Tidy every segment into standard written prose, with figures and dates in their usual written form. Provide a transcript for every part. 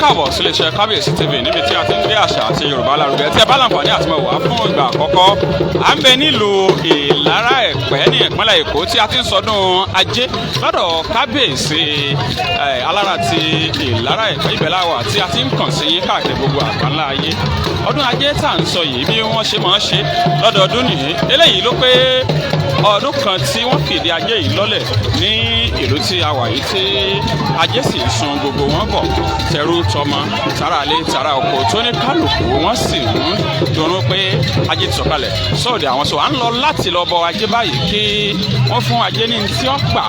Káàbọ̀ sí iléeṣẹ́ Kábíyèsí TV níbi tí a ti ń gbé àṣà àti Yorùbá lárugẹ. Tí ẹ bá láǹfààní àti mọ̀ wá fún ìgbà àkọ́kọ́, à ń bẹ nílùú Ìlara Ẹ̀pẹ́ ní ìpínlẹ̀ Èkó tí a ti ń sọdún ajé lọ́dọ̀ Kábíyèsí Alára ti Ìlara Ẹ̀pẹ́. Ibẹ̀ la wà tí a ti ń kàn sí yín káàkiri gbogbo àgbáńlá ayé. Ọdún ajé tá à ń sọ yìí, bí wọ́n ṣe máa ń ṣe lọ́dọọdún nìyí. Eléyìí ló pé ọdún kan tí wọ́n fìdí ajé yìí lọ́lẹ̀ ní ìlú tí a wà yìí, tí ajé sì ń sun gbogbo wọn bọ̀, tẹrú tọmọ, tara ilé, tara oko, tó ní kálukú wọn sì ń dunnú pé ajé ti sọ̀kalẹ̀ sọ́ọ̀dẹ̀ àwọn. Sọ à ń lọ láti lọ bọ ajé báyìí kí wọ́n fún ajé ní tí ó gbà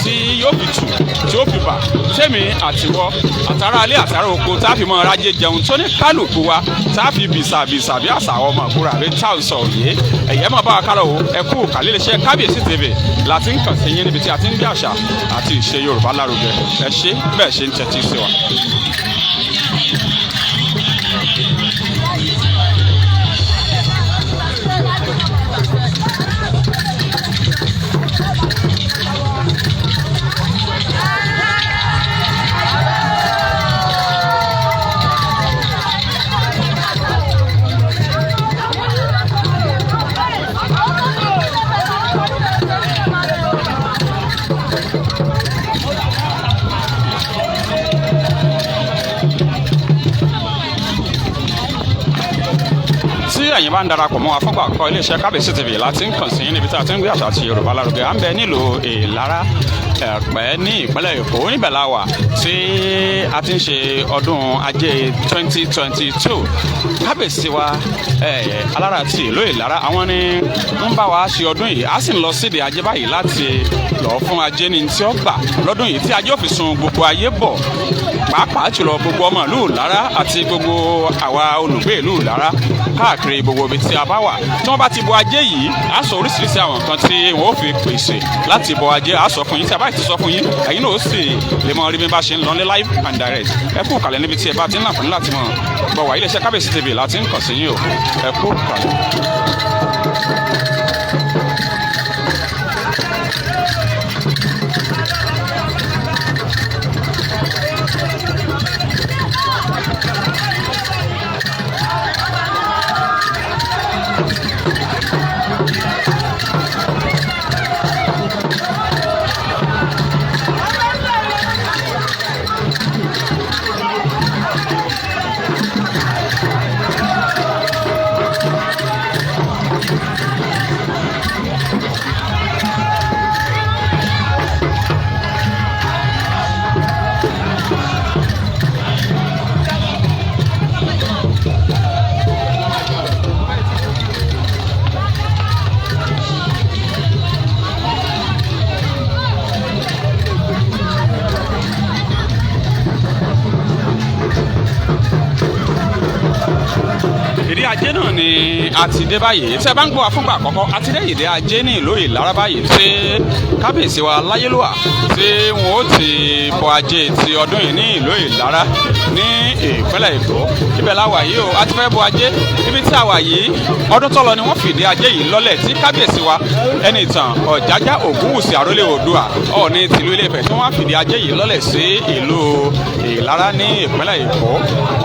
tí yóò fi tù, tí ó fi bà tèmi àtiwọ́ àtàrà alẹ́ àtàrà oko, tá a fi mọ rájé jẹun, tó ní kálukú wa tá a fi bìsàbìsà bí àṣà àwọn ọmọ àkúrà àbí tá à ń sọ òye ẹ̀yẹ́ máa bá wa kálọ̀ o. Ẹ kú kàlẹ́ iléeṣẹ́ Kábíyèsí TV láti ń kàn sí yín níbi tí a ti ń gbé àṣà àti ìṣe Yorùbá lárugẹ. Ẹ ṣé bẹ́ẹ̀ ṣe ń tẹ́tí sí wa. Tí ẹ̀yin bá ń darapọ̀ mọ́ wa fúngbà àkọ́kọ́, iléeṣẹ́ Kábíyèsí TV láti ń kàn sí yín níbi tí a ti ń gbé àṣà àti Yorùbá lárugẹ. À ń bẹ nílùú Ìlara Ẹ̀pẹ́ ní ìpínlẹ̀ Èkó. Níbẹ̀ la wà tí a ti ń ṣe ọdún ajé 2022. Kábíyèsí wa Alára ti ìlú Ìlara, àwọn ni ń bá wa ṣe ọdún yìí. A sì ń lọ sídìí ajé báyìí láti lọ́ọ́ fún ajé ní tí ó gbà lọ́dún yìí, tí ajé ò fi sun gbogbo ayé bọ̀, pàápàá jùlọ gbogbo ọmọ ìlú Ìlara àti gbogbo àwa olùgbé ìlú Ìlara káàkiri gbogbo ibi tí a bá wà. Tí wọ́n bá ti bọ ajé yìí, á sọ oríṣiríṣi àwọn nǹkan tí wọ́n ó fi pèsè láti bọ ajé, á sọ fún yín. Tí a bá ti sọ fún yín, ẹ̀yin náà ó sì lè mọ rí bí bá ṣe ń lọ ní live and direct. Ẹ kú kàlẹ̀ níbi tí ẹ bá ti ń láǹfààní láti mọ̀ gbọ́ wá. Iléeṣẹ́ Kábíyèsí TV láti ń kàn sí yín o. Ẹ kú kàlẹ̀. Ìdí ajé náà ni a ti dé báyìí. Tí ẹ bá ń gbọ́ wa fúngbà àkọ́kọ́, a ti dé ìdí ajé ní ìlú Ìlara báyìí tí kábíyèsí wa láyélúwà tí wọn ó ti bọ ajé ti ọdún yìí ní ìlú Ìlara ní ìpínlẹ̀ Èkó. Ibẹ̀ la wà yìí o, a ti fẹ́ bọ ajé. Ibi tí a wà yìí, ọdún tó lọ ni wọ́n fìdí ajé yìí lọ́lẹ̀ tí kábíyèsí wa Ẹnìtàn Ọ̀jájá Ògúnwùsì Àrólé Oòduà, Ọọ̀ni tìlú Ilé-Ifẹ̀, tí wọ́n fìdí ajé yìí lọ́lẹ̀ sí ìlú Ìlara ní ìpínlẹ̀ Èkó.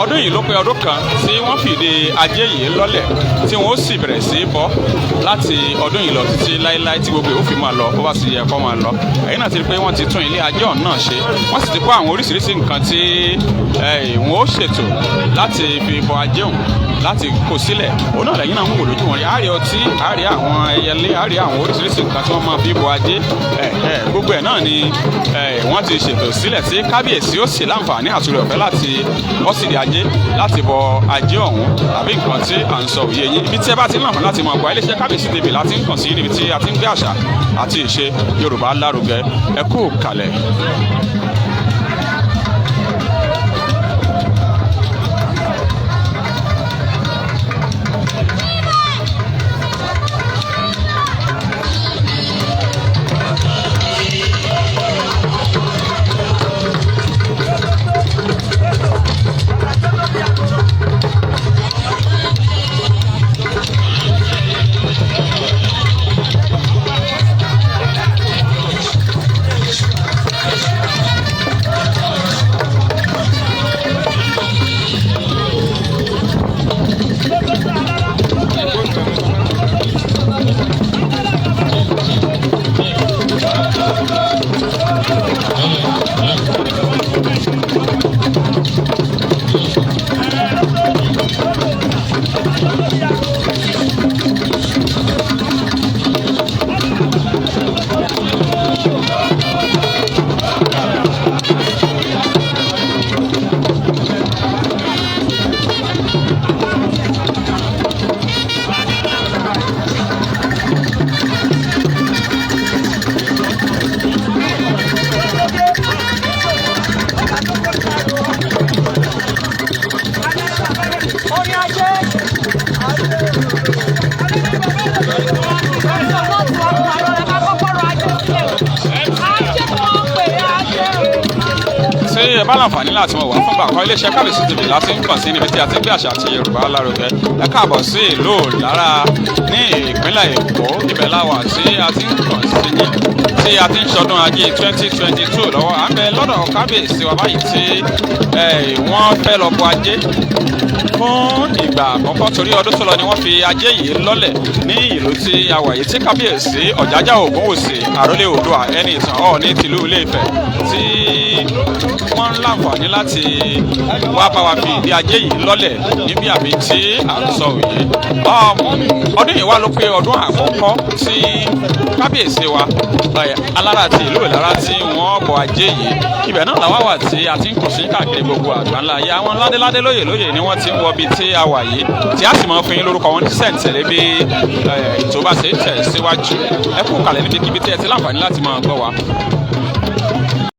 Ọdún yìí ló pé ọdún kan tí wọ́n fìdí ajé yìí lọ́lẹ̀, tí wọ́n ó sì bẹ̀rẹ̀ sí í bọ́ láti ọdún yìí lọ títí láéláé, tí gbogbo ẹ̀ ó fi máa lọ bó bá sì yẹ kó máa lọ. Ẹ̀yin náà ti rí pé wọ́n ti tún ilé ajé ọ̀hún náà ṣe, wọ́n sì ti kó àwọn oríṣiríṣi nǹkan tí wọ́n ó ṣètò láti fi bọ ajé ọ̀hún láti kó sílẹ̀. Òun náà lẹ́yìn náà ń wò lójú wọn rí. Àárẹ ọtí, àárẹ àwọn ẹyẹlé, àárẹ àwọn oríṣiríṣi nǹkan tí wọ́n máa fi bọ ajé. Gbogbo ẹ̀ náà ni wọ́n ti ṣètò sílẹ̀ tí kábíyèsí ó sì láǹfààní àtúrò ọ̀fẹ́ láti bọ́ sídìí ajé láti bọ ajé ọ̀hún, tàbí nǹkan tí à ń sọ òye yín. Ibi tí ẹ bá ti ń láǹfààní láti mọ̀ gbọ́, iléeṣẹ́ Kábíyèsí TV láti ń kàn sí níbi tí a ti ń gbé àṣà àti ìṣe Yorùbá lárugẹ. Ẹ kú kalẹ̀. Bá láǹfààní láti mọ̀ wá fúngbà kan, iléeṣẹ́ Kábíyèsí TV láti ń kàn sí níbi tí a ti ń gbé àṣà àti Yorùbá lárugẹ. Ẹ káàbọ̀ sí ìlú Ìlara ní ìpínlẹ̀ Èkó. Ibẹ̀ la wà tí a ti ń kàn sí yín, tí a ti ń ṣọdún ajé 2022 lọ́wọ́. À ń bẹ lọ́dọ̀ kábíyèsí wa báyìí tí wọ́n fẹ́ lọ bọ ajé fún ìgbà àkọ́kọ́, torí ọdún tó lọ ni wọ́n fi ajé yìí lọ́lẹ̀ ní ìlú tí a wà yìí, tí kábíyèsí Ọ̀jájá Ògúnwùsì, Àrólé Oòduà, Ẹniìtàn, Ọọ̀ni tìlú Ilé-Ifẹ̀, tí wọ́n ń láǹfààní láti wá bá wa fi ìdí ajé yìí lọ́lẹ̀ níbi àbí tí à ń sọ yìí. Ọdún yìí wá ló pé ọdún àkọ́kọ́ tí kábíyèsí wa alára ti ìlú Ìlara tí wọ́n bọ ajé yìí. Ibẹ̀ náà làwa wà tí a ti ń kàn sí káàkiri gbogbo àgbáńlá ayé. Àwọn ládéládé, lóyè lóyè ni wọ́n ti ń wọ ibi tí a wà yìí, tí a sì máa fún yín lórúkọ wọn ní sẹ̀ǹtẹ̀lé bí ètò bá ṣe tẹ̀ síwájú. Ẹ kú kalẹ̀ níbikíbi tí ẹ ti láǹfààní láti máa gbọ́ wa.